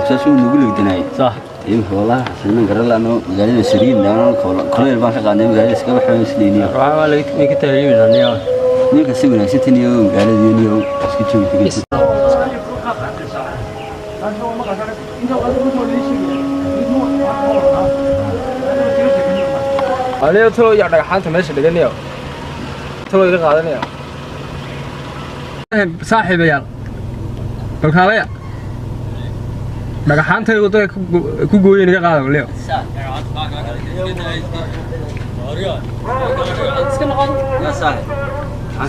Saasuu nagu legdanaayay. Sax. Imika wallahi xasanan garalaano magaalada sariin kuleyl baan ka qaadnay, magaalada iska baxay isleeniyo. Waxaa waa laga way ka tahriibinaa niyo. Ninka si wanaagsan taniyo magaalada niyo iska joogi tegay. Aniga talo yaa dhagaxaanta meesha dhiganaya. Talo iga qaadanaya. Saaxiibayaal. Balkaalaya. Dhagaxaanta wadada ku gooyeen iga qaada leo.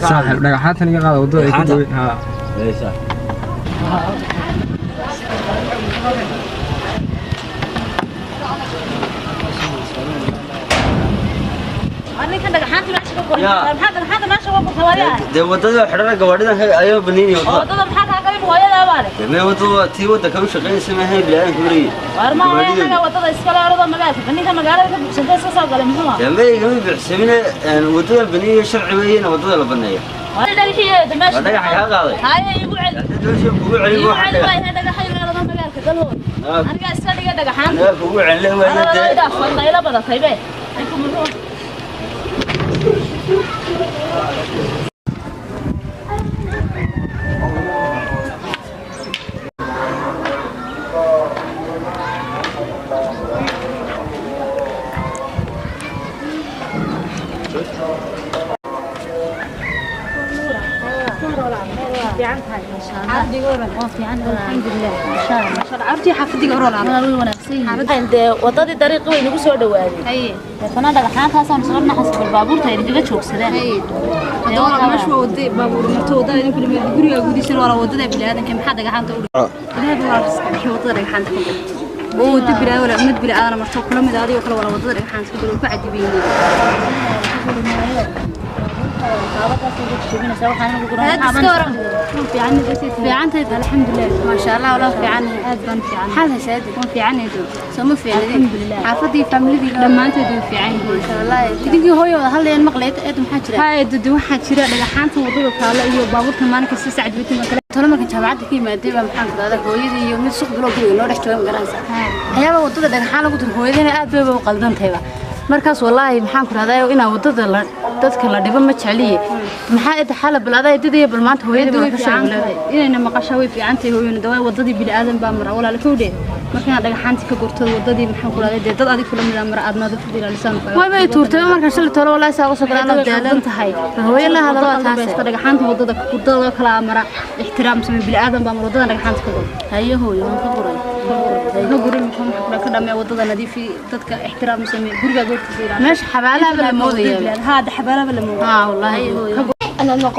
Saaxiib, dhagaxaantan iga qaada wadada ay ku gooyeen. Ha. Ninkan dhagaxaanta meesha ka guray, maxaa dhagaxaanta meesha uga gurtay waayaa? Dee wadada xidhana gawaadhidan ayaa banaynaya wadada. Wadada maxaa kaa galin? Hooyadaa baa leh. Dee wadada tii waddanka u shaqaynaysa maaha, bilaadanka wareegay. Waar ma anaga wadada iskale orado magaalka, ninka magaalada ka buuxsantay iska soo galay muxuu ah? Dee ma igama buuxsamine, wadada baneeyo sharci weeye in wadada la baneeyo. Dhagaxiyeeda meesha. Waa dhagaxa kaa qaaday. Haye, igu celi. Doosha kugu celin. Igu waxa celi. dhagax Waa dhagaxay orado magaalka galhood. Aniga iska dhiga dhagaxaanta. Aniga kugu celin waana Anada dee. Dhaaf ila badatay be ninku muxuu? Dee wadadii dariiqi way nagu soo dhawaaday, deetana dhagaxaantaasaan isla naxas bal baabuurta ay nagaga joogsadeen. Meeshu waa wada baabuur marto, wadada idinku dhimay guriga gudihiisana waa wadada bini'aadanka. Maxaa dhagaxaanta u dhigay? Ilaahay baa iska bixi wadada dhagaxaanta ka gur oo wada bilaa wala mid bini'aadan marto kula mid adigo kale wala wadada dhagaxaanta ka gur ku cadibayeen. Maasha Allah, walaa fiican. Aad baan fiican. Maxaad haysaa? Waan fiicanaydo. Soo ma fiicnidin? Alxamdulilah. Xaafadii, faamilidii? Dhammaantood way fiican yihiin. Maasha Allah. Idinkii hooyo wada hadlayeen maqlayd, eed maxaa jira? Haa eedo, waxaa jira dhagaxaanta wadada taalo iyo baabuurta maalin kasta sacad wetin kale. Tolo markan jaamacadda ka yimaadey baa maxaan ku dhahdaa hooyadii iyo mid suuq bilow guriga noo dhex jooga, ma garanaysaa, waxyaaba wadada dhagaxaan lagu turo hooyadina aad bayba u qaldantayba. Markaas wallaahi maxaan ku dhahdaa inaa wadada la dadka la dhibo ma jecliye. Maxaa ida xala bal adaa idadaya bal maanta hooyadii way bal ka fiican sheeg. Tahay inayna maqashaa way fiican tahay hooyona dawaa wadadii bini'aadan baa mara walaala kowdhe. Markaan dhagaxaantii ka gurto wadadii maxaan ku dhahday dee dad adig kula mid ah mara aad nadaafad ilaalisaan. Way bay tuurtay markaan shalay tolo wallaahi saa uga soo galaan way daalan qaldan tahay. Bal hooyo la hadalo waa taas. Dhagaxaanta wadada wadada kala mara ixtiraam samee, bini'aadan baa mara wadada dhagaxaanta ka gur. Haye hooyo, waan ka guray. Ka gurin maxaa ka dhamee wadada nadiifi, dadka ixtiraam samee, guriga goortiisa ilaali. Meesha xabaalaha la moodaya. Haa, xabaalaha la moodaya. Haa wallaahi.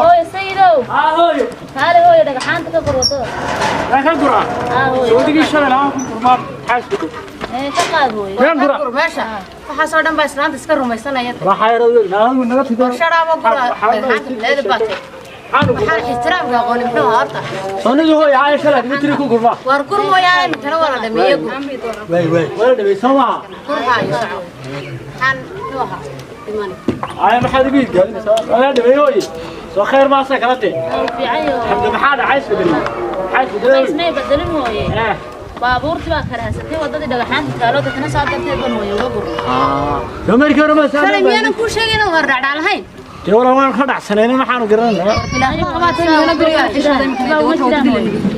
Hooyo sayidow. Haa hooyo. Kaale hooyo, dhagaxaanta ka gur wadada. Waan ka guraa. Haa hooyo. Soodigii shalay lahaa ku gurmaa xaas ku. Ee, ka qaad hooyo. Waan guraa. Meesha waxaasoo dhan baa islaanta iska rumaysanaya. Waxaa yaraad naadu naga tido. Sharaabo gura dhagaxaanta bilaada baatay. Waxaan ixtiraamka aqooni muxuu ahaa horta? Soonigii hooyo ay shalay mitri ku gurmaa. Waar gur mooyaane imikana waa la dhameeye gur. Way way. Wala dhabay sama. Gur haayo soco. Maxaan muxuu ahaa dhimani? Ay maxaad igu gaadinaysaa? Wala dhabay hooyo. Soo khayr ma sa kala tee. Fiican yo. Xabda maxaa dhacay isku bedel? Maxaa isku bedel? Ismay bedelin hooye. Baabuurtii baa karahansatay wadadii dhagaxaanta taalo, dadkana saa darteed baan hooyo uga gurnay. Soo markii hore ma Shalay miyaanan kuu sheegay inaan waar dhacdhaa lahayn? Dee wala waan ka dhacsanayna maxaanu garanaynaa.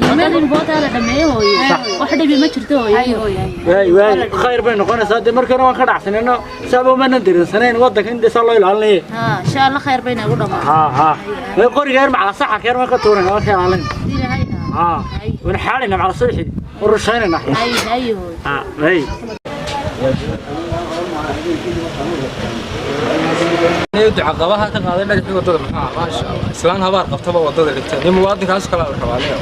Wadadii bootaa la dhameeye hooyo, wax dhibi ma jirto hooyo. Waay waay, khayr bay noqonaysaa. Dee markii hore waan ka dhacsanayno saaba umaanan dareensanayn waddanka in dee saa loo ilaalinaye. Haa, insha Allah khayr bayna ugu dhamaan. Haa haa, way qoriga yar macala saxanka yar waan ka tuurayna, waan ka ilaalin. Haa, waan xaalayna macala subaxii waan rushaynayna. Hay hay hooyo. Haa way. Ducaqabaha ka qaaday dhagaxii wadada maxaa? Maasha Allah, islaan habaar qabtaba wadada dhigtay nin muwaadinkaas kale la rabaa leeyahay.